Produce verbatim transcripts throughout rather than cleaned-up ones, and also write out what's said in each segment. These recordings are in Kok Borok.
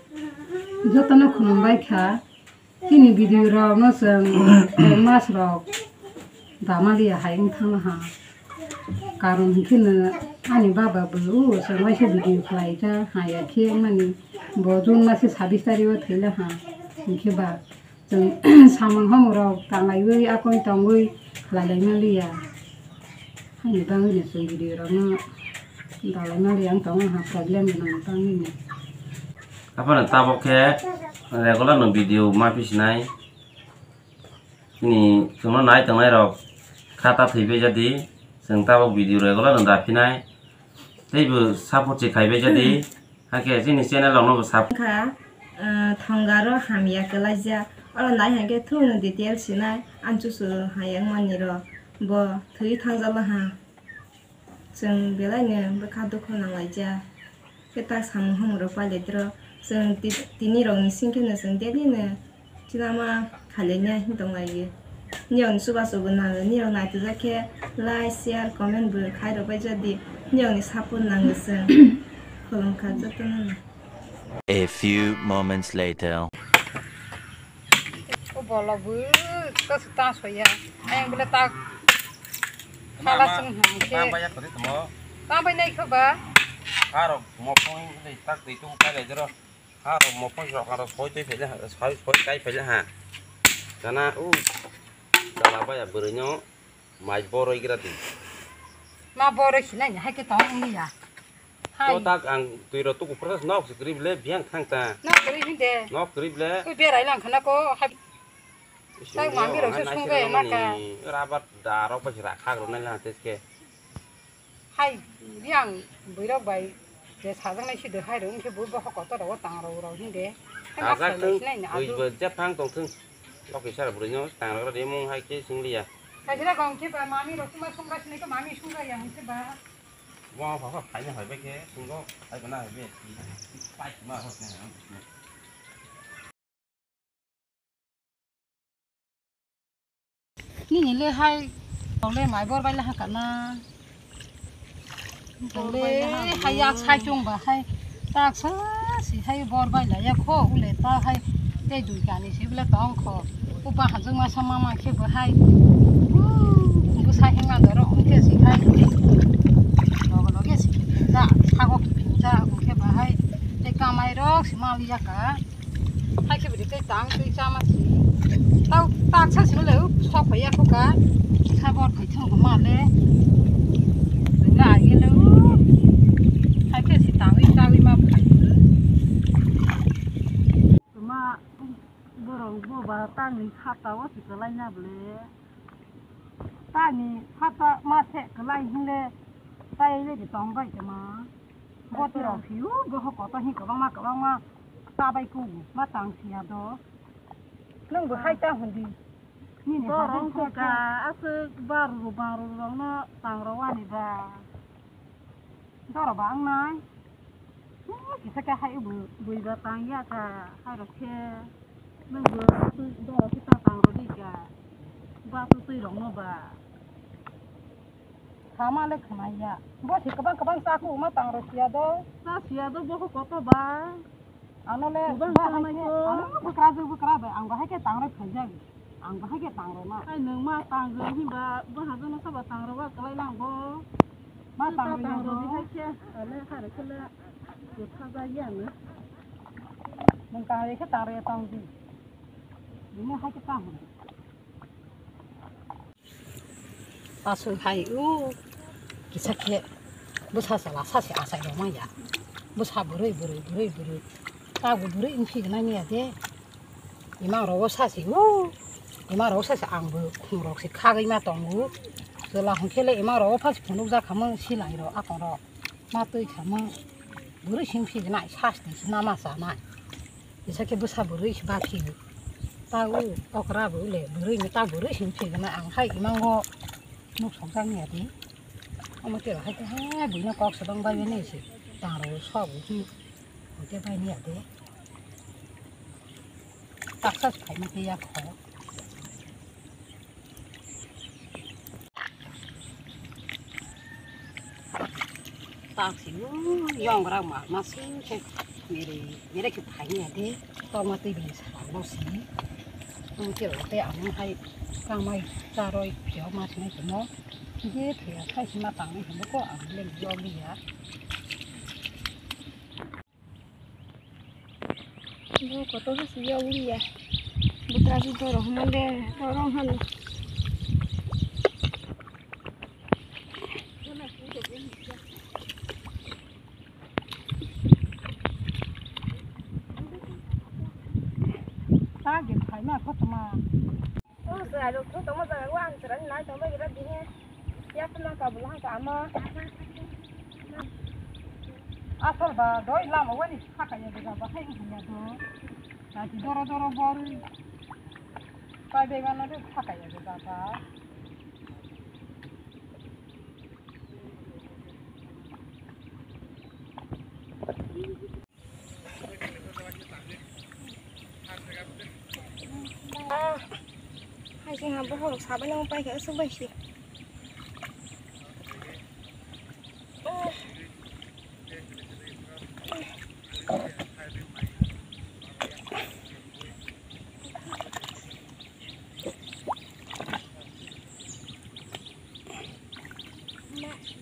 Jotono khulumbai kha. Chini video rok no chwng, eh, mas rok damaliya hai wng thangma ha. Karon hinkhe no ani baba bo o chwng waisa video khlai kha, haya khe mani bo June mase sabis tarikh o thwila ha. Hinkhe ba chwng samung hamung rok tanglaiwi akoi tongwi khlai lai maliya. Ani bagwino chwng video rokno dalai maliya wng tongo ha, problem gwnang bagwino. Aphano tabok khe regular no video ma pisinai. Chini chwngno nai tongnai rok kha ta thwi bai jadi, chwng tabok video regular no da phinai. Teibo support se khai bai jadi. Hakhe chini channel rokno bo sap- Kha, ah, thongaro hamya kwlaijak. Oro nai hwnkhe thungno detail sinai, anchusu hai wngmani rok bo thwi thangjalo ha. Chwng belaino bwkha dukhu nanglaijak. Khe tak samung hamung rok pailai tro. Chwng ti-, tini rok ni sing kheno chwng daily no Chwla ma khailaiya hin tonglaio. Niyokni chubachu bo nango, niyok naitokjak khe like, share, comment bo khairok bai jodi. Niyokni support nango chwng. Khulumkha jotono. A few moments later. O bolok bo ta su ta soya. Ayang bole ta khala sung hang khe. Tang bai ya kodi tamo. Tang bai nai kho ba. Aro mo phone le tak twi tung kai le jero. Ha rok mokol rok aro soi twi phaila ha, soi, soi kai phaila ha. Gana u chala baya bwrwino mai boroi gra di. Ma boroi sinai ni hai khe tong wngya. Hai. Ko tak ang twi rok tuku process nok si krib le biang thang ta. Nok krib hinde. Nok krib le. Ui berai lang khana ko hai. Isu tak yo, mami rok hai se nai sung sira gaya mani maka. Rabat da rok ba si rakha rok nai la tes ke. Hai, yang bwrok bai je sajaknai si de hai rok, wngkhe bo bokhok kotor rogo tang rok rok hinde. Hai ma Ajak khailai thung, sinai ni ui adu. Bo jephang tong thung. Lok kisa rok bwrwi no tang rok rok rimung hai khe sing liya. Kaisa rok hwnkhe ba mami rok tuma sung gai sinai khe mami sung gai ya hwnkhe ba. Bo pha pha phai na hai bai khe sung go, hai ba na hai bai. Pai ma ho sinai. Nini le hai, tong le mai bor bai la ha kana. Tong le hai yak sai chung ba hai. Tak sa si hai bor bai la ya kho, ule ta hai. Tei dui kani si bole tong kho. Upa ha jung ma sa ma ma khe bo hai. Bu sai hing ma doro ong khe si hai. Logo loge si. Ja, ha go ki ja ong khe ba hai. Tei kamai rok si ma li ya ka. Hai khe bwrwi tei tang twi chama si. Tau tak sa sino le, sok phai ya kho ka. Sa bor khai thang ko ma le. La ye le. Hai khe si tang wi ta wi ma phai. Ma borok bo ba tang ni khata o si kwlai na ble. Tani hata ma se kwlai hinle tai le di tong bai tama. Bo tiro phiu bo ho koto hi kwbangma kwbangma ta bai ku ma tang sia do. Nung bo hai ta hundi. Nini borong hajung ko ka aswk bar ru bar ru rong no tang ro wani ba. Doro ba wngnai. Kisa khe hai bui, bui ba tang ya kha, hai rok khe. Nang bo doro khe ta tang rw di kha. Ba tu twi rok no ba. Sama le khna ya. Bo se kwbang kwbang cha ku ma tang rw sia do. Cha sia do bo ko koto ba. Ano le bwkra jwk bwkra bai ang bahai khe tang rw phaijak. Ang bahai khe tang rw na. Hai nwng ma tang rw hinba bo hajano sabo tang rw ba kwlai lang bo. Ma tang rw di hai khe ale hai rw khe le je tha ja ya no. Nwng tang rw khe tang rw tong di. Bini hai khe tang rw. Aswk hai o kisa khe bwsa chwla sa se achai rw manya. Bwsa bwrwi bwrwi bwrwi bwrwi. Tabuk bwrwi wng phi gwnang ya de. Ima rok o sa se o. Ima rok o sa se ang bo khum rok se khagwi ma tongo. Chwla hwn khe le ima rok o phas phunuk jak khamung silai rok akon rok. Ma twi khamung. Bwrwi sing phi gwnang sa se nama chanai. Kisa khe bwsa bwrwi se ba phiyo. Ta o okra bo le bwrwi ni ta bwrwi se phiyo na ang hai imango nuk song jang ya di. Omo tei hai khe hai bwino kok se bang bai ni se. Tang ro so bo hi. Ote bai ni ya de. Taksa se khai ma khe ya kho. Tak si yong rak ma ma sing khe. Mere, mere khe phai ya de, tongma twi bini sa bo si. Ang khe rw tei ang hai kamai charoi phiyok ma sinai tongmo. Je thwiya thai sima tangnai hinwi kok ang le yog liya. Bo kotor khe si yog liya. Butra si doro hwnmande, doro hwn. Ta gem khaima kotoma. O chwrairok thwng tongma jaga o ang chwraino nai tongbai gra dihe. Yapharno kabul hai ka ama. Asal ba doi lama wani sakaya de ba hai wngya do. Kati doro doro bor. Pai begana de sakaya de ba. Ah, hai sing ha bohorok sabai nang pai khe aswk bai se.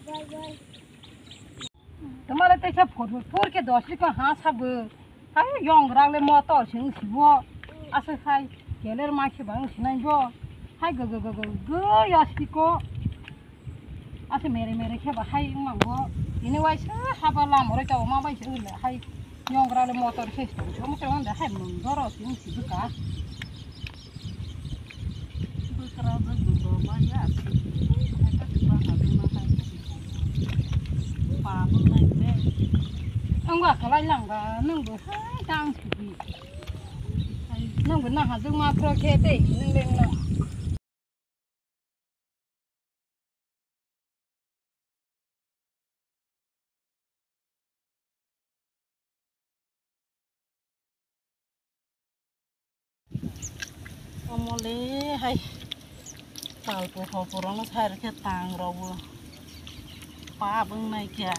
Bye bye. Tomare teisa phur phur phur khe dos rikha ha sabo. Hai yong rak le motor se wng sibo. Ase hai keler mai se bang sinai bo. Hai go go go go go ya siko. Ase mere mere khe ba hai wng mang bo. Ini waisa haba lam oro ta ma bai se wng le hai yong rak le motor se se. Somo se wng de hai mung doro se wng sibo ka. Bwkrajwk bo doma ya, aswk. Hai khe bwkha dwngma hai khe bwkha. Pa bwngnai be. Ang ba kwlai lang ba, nwng bo hai tang sidi. Nwng bo nahajwk ma phro khe tei nwng le nwng. Omo le hai talpu hopor ono sai rwkhe tang rok bo pap wng nai khe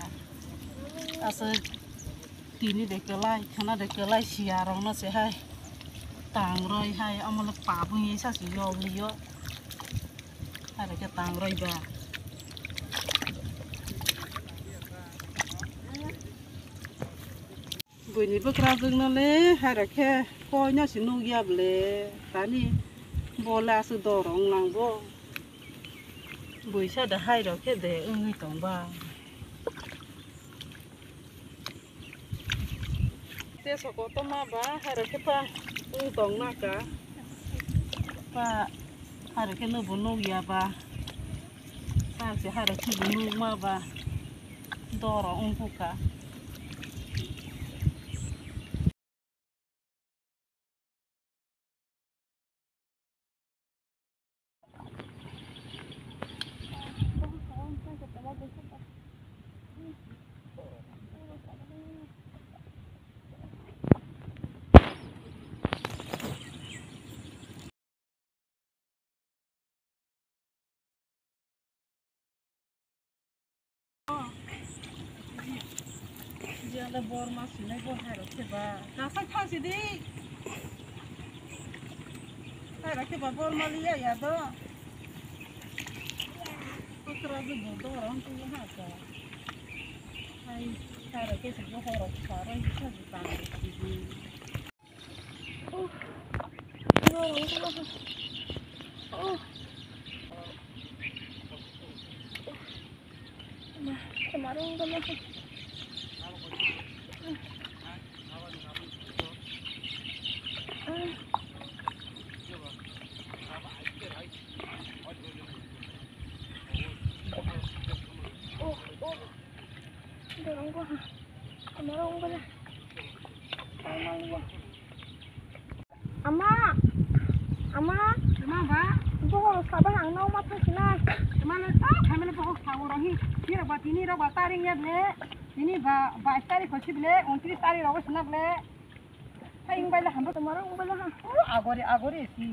aswk. Tini de kwlai, khwna de kwlai, siya rok no se hai tang roi hai, omo le pap wngwi sa se yog li o. Hai rok khe tang roi ba. Buini bwkrajwk no le hai rok khe koi no se nuk ya ble, tani bo le aswk dor wng nang bo. Buisa de hai rok khe de wngwi tong ba. Te soko to ma ba, haro khe pa wng tong na ka. Pa haro khe no bo nuk ya ba. Pa se haro khe bo nuk ma ba. Doro wng kha. Jale bor ma sinai bo hai rok khe ba. Kasai pha sidi. Hai rok khe ba bor ma liya ya do. Putra ju bo do ron tu ha ka. Hai hai rok khe se bo horo sa roi sa ju tang sidi. Ama, ama. Tama ba? Bohor sabai ang nang ma thang sinai. Tama le ta khamile bohor sawo rohi. Tini ba tini rok ba tarik ya ble. Tini ba bais tarik ko si ble, untris tarik rok sina ble. Hai wng bai le hambo. Tama wng bai le ha. Agori, agori si.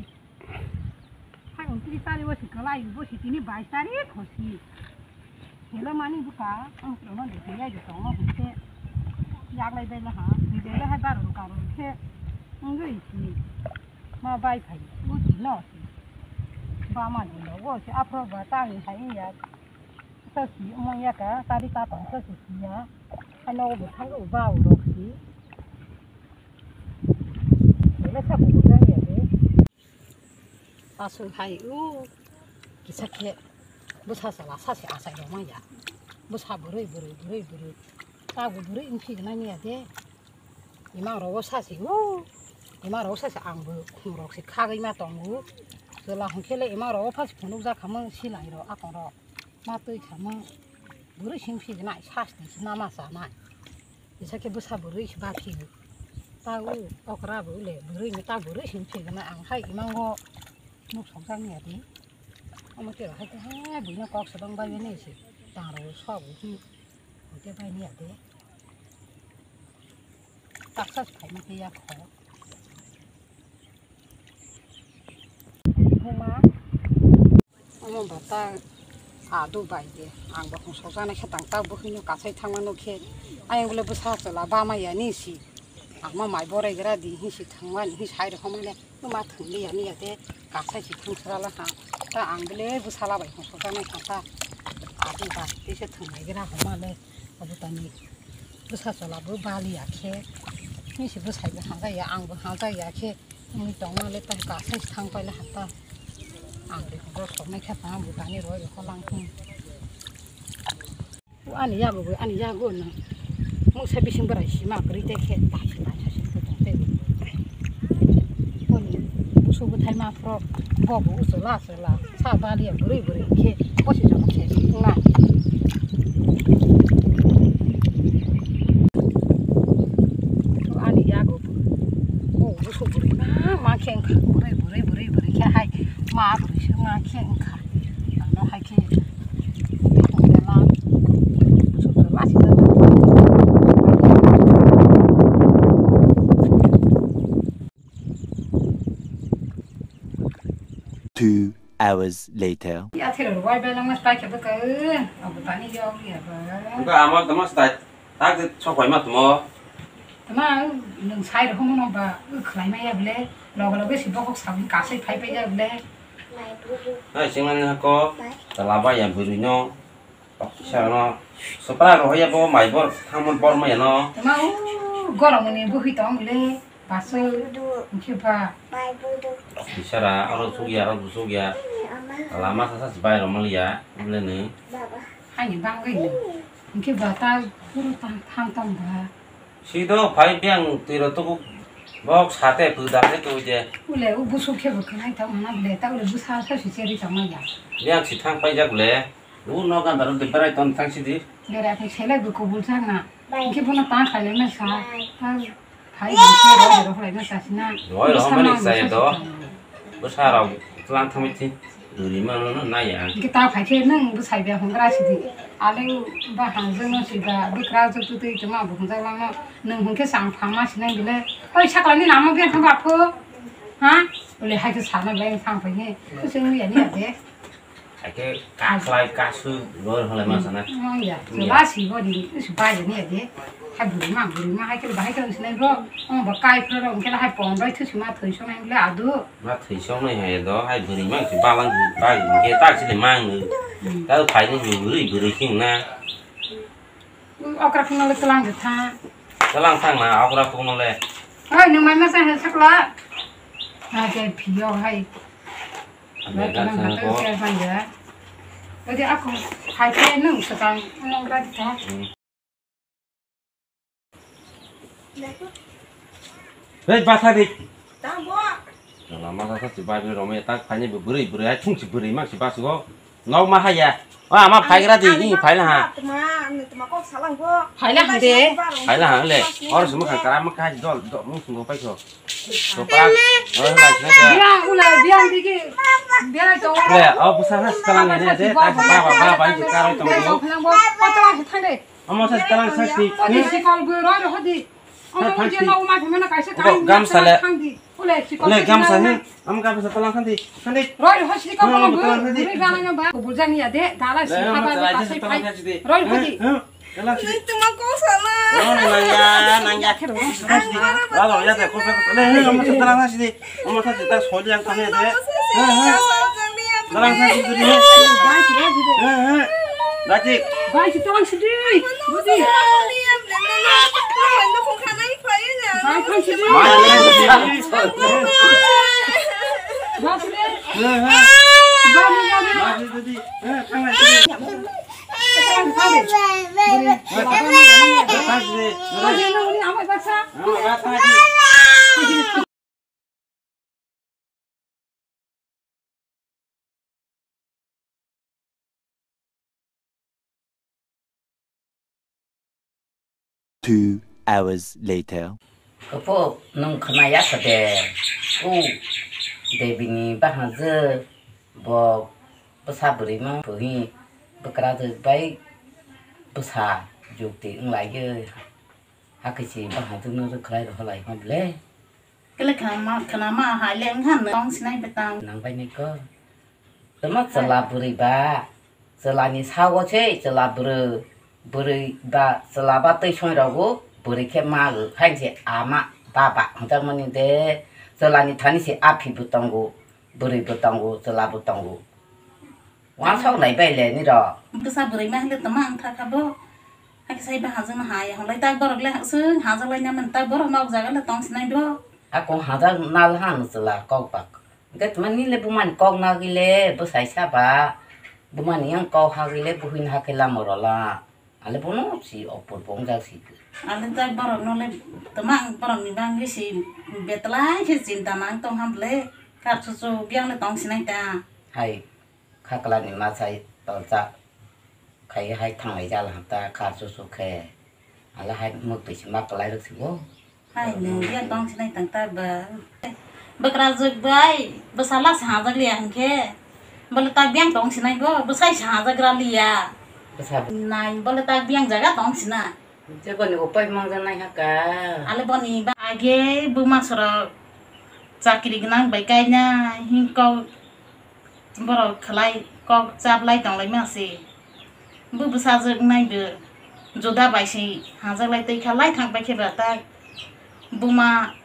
Hai untris tarik o si kwlai, bo si tini bais tarik o si. Hello mani bwkha, ang srwno de khe yai de tongo hwnkhe. Yaklai bai laha, bibele hai baron karon khe wngwi si ma bai phai, uti no si. Ba ma ni no wo si aphro ba tang ni hai ya. Sa si mong ya ka, tari ta tong sa si si ya. Ano bo thang u ba u rok si. Bele sa bu bu jang ya de. Aswk hai o kisa khe bwsa chwla sachi achai rwmani ya. Bwsa bwrwi bwrwi bwrwi bwrwi. Tabuk bwrwi wng phi gwnang ya de. Ima rok o sachi o. Ima rok o sachi ang bo khum rok se khagwi ma tongo. Chwla hwn khe le ima rok o phas phunuk jak khamung silai rok akong rok. Ma twi khamung bwrwi sing phi gwnai sasti se nama chanai. Kisa khe bwsa bwrwi se ba phio. Ta u okra bo le bwrwi ni ta bwrwi se phio gana ang hai imango nuk sok jak ni adi. Omo te hai te hai buino kok se bang bai ni se. Tang ro sok u hi. Hote bai ni adi. Taksa se khai ma te ya kho. Buma. Omo ba ta adu bai de. Ang bo hong sojana khe tang ta bukhino kasai thangma no khe. Ayang bole bwsa chwla ba ma ya ni si. Ang ma mai borai gra di hi si thangma ni hi sai rok ma le. Ma thang li ya ni ya de kasai si thung sra la ha. Ta ang bole bwsa la bai hong sojana khe ta. Adu ba ti se thang mai gra ho ma le. Abo tani bwsa chwla bo bali ya khe. Ni si bwsai bo hang ya ang bo hang ya khe. Wngwi tongma le tei kasai se thang paila hata. Ang de hwnba soknai kha tang bo tani roi rokho lang thung. O ani yago bo ani yago no. Mungsa bising bwrai sima kwrwi tei khe ta ta ta se tong tei. Oni busu bwthai ma phro bo bo usola sola. Sa baliya bwrwi bwrwi khe bosi jabo khe sukna. Ani yago bo busu bwrwi ma ma khe wngkha bwrwi bwrwi bwrwi bwrwi khe hai ma bwrwi se ma khe wngkha. Ano hai khe tonglela busu bwrwi ma sida. Two hours later. Ya thero wai belong mas pai khe bwkha. Abo tani yong ya ba. Bwkha amo tamo stai tak sok pai ma tamo. Tama nung sai ro hono ba khlai ma ya ble. Logo logo si bokok sabni kasai phai phai ya ble. Hai singmani hako. Tala ba ya bwrwi no. Sano, sopra rohya bo mai bor, thamon bor maya no. Tama u gorong ni buhi tong le, paso, hwnkhe ba. Bisara, aro sugya, aro sugya. Lama sasa sibai romaliya, ule ni. Hani bangwi ni. Hwnkhe ba ta puro tang, thang tong ba. Sido phai biang twi rw tuku bok sate pwda khe twi je. Ule u busuk khe bo khnai tong mana ble ta ule busa sa si cheri tong ma ya. Biang si thang paijak ble. U no ganda ro de berai ton thang sidi. Berai thang sele bo kubul thang na. Hwnkhe bono ta khaile na sa. Ta phai hwnkhe roi rok lai na sa sina. Roi rok mani sa ya do. Bwsa rok tlang thangwi thi. Duri mano no nai ya. Hwnkhe ta phai khe nwng bwsai bia hwngra sidi. Aleng ba hangjwk no sida bwkra jwk twi twi tongma bo hwnjak langno. Nwng hwnkhe chang phang ma sinai bile. Oi sakla ni lama bia thang ba pho. Ha? Ole hai khe sana bia thang phai ni. Kuchung ya ni ya de. Hai khe kakhlai kasu roi halai ma sana. Mong ya. Ba si bo di su ba ya ni ya de. Hai buri ma buri ma hai khe ba hai khe sinai bo. Ong ba kai phro ro hwnkhe hai pon bai thu sima thoi sonai bile adu. Ma thwi soknai hai do, hai bwrwi mang si balang si, bai hwnkhe tak si de mang nw. Hmm. Ta phai nw bwrwi, bwrwi si na. Okra phano le tlang de tha. Tlang thang na, okra phano le. Oi, nung mai ma sa he sakla. Ha, ke phiyo hai. Ande gan sa ko. Ode ako, hai ke nung sakang, nung ra de tha. Hmm. Hei, basa di. Tang bo. Lama sa sa si bai bai romai tak phai ni bwrwi bwrwi hai thung si bwrwi mak si basu go. Nok ma haya. O ama phai gra di ni phai la ha. Tma, tma kok salang bo. Phai la ha de. Phai la ha le. Or sum kha kara ma kha dol dol mung sung go pai so. So pa. Oi la sna ka. Biang ula biang digi. Biang to. Le, o busa sa kalang ni de. Ba ba ba ba ba ni karo tong go. Kota thang de. Amo sa talang sa si. Ode sikol bo roi rw hodi. Amo je no ma thame na kaisa kain gamsa le. Thang di. Ule sikol. Ule gamsa ni. Am gamsa talang thang di. Thang di. Roi rw sikol bo. Roi gana na ba. Bujani ya de. Dala si haba kaisa phai. Roi rw hodi. Nang tuma kok sana. Oh, nangya, nangya. Ang bara Lalo, ya, ya, kok, kok, le, le, omo sa, tara, sini. Omo sa, ta, soli, ang, tane, de. He, he. Tara, sa, sini, de. He, he. Dati. Bai, si tong sidi. Budi. Bai, tong sidi. Bai, tong sidi. He, he. Bai, sidi. Bai, sidi. He, tang, sidi. Two hours later. Kuphuk, nwng khwnaya kho de? O Debini bahajwk, bo bwsa bwrwima phuhi bwkrajwk bai bwsa jukti wnglaiwi hakhe se bahajwkno rwkhlai rohorlai hwn le. Kele khwnama, khwnama hai le wngkha nwng tong sinai betang. Nang bai nai ko. Tama chwla bwrwi ba, chwlani sago se chwla bwrwi, bwrwi ba chwla ba twi song rogo bwrwi khe ma hain se ama baba hwnjakmani de, chwlani thani se aphi bo tongo, bwrwi bo tongo, chwla bo tongo. Wansok nai bai le nirok. Bwsa bwrwi ma hwnle tama wng thakha bo. Hakhe sai bahajwkno hai hwnlai tak borok le swng hajaklai na mani tak borok nok jaga le tong sinai bo. Ako hajak nal han chwla kok bak. Hwnkhe tuma nile bumani kok nagwi le bwsai saba. Bumani yang kok hagwi le buhini hakhe lama rola. Ale bono si opor bongjak si. Ale tak borok no le tama borok ni bangwi si betlai khe chinta nang tong ham le. Kar chuchu biang le tong sinai ta. Hai. Khaklani machai tolsa khai hai thanglai jala hanta kha chuchu khe. Ala hai mwktwi se ma kwlai rwk si bo. Hai nwng ya tong sinai tang ta ba. Bwkrajwk bai bwsala sa hajak liya hwnkhe. Bole tak biang tong sinai bo bwsai sa hajak ra liya. Bwsa. Nai bole tak biang jaga tong sina. Jeboni upai mangja nai haka. Ale boni ba age buma sorok chakri gwnang bai kaina hingkok borok khlai kok chaplai tonglaima se. Bo bwsajwk nai bo juda bai se hajaklai twi kha lai thang pai khe ba tak buma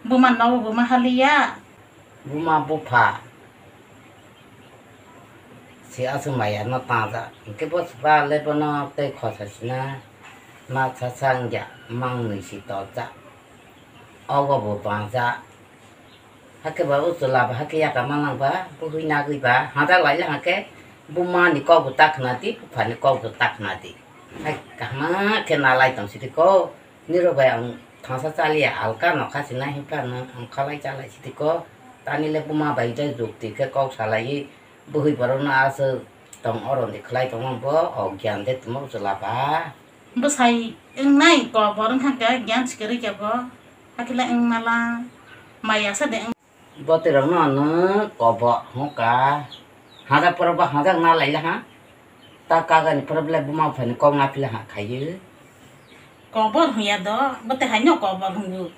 Buma nogo buma haliya. Buma bupha se aswk maya no tangja. Hwnkhe bo ba le bono tei khosa sina ma cha cha wngya mang nwi si tolja. Ogo bo bangja. Hakhe ba o chwla ba hakhe yaka manang ba buhwi nagwi ba hajak lai le hakhe buma ni kok bo ta khna di bupha ni kok bo ta khna di. Hai kaham khe nalai tong sidi ko. Nirok bai ang thangsa chaliya alka nokha sinai hinphano ang khalai chalai sitiko. Tani le buma bai jai jukti khe kok salai bwhwi borok no aswk tong oro ni khlai tongma bo o gyan de tongma chwla ba. Bwsai wngnai kobor wngkha khe gyan sikirwi khe bo hakhe le wngmala maya sa de. Botirokno ano kobo hwnka. Hajak porobo hajak na laila ha. Ta kagani porobo le buma buphani kok na phila ha khayo. Kobor hwnya do, bote haino kobor hwngo.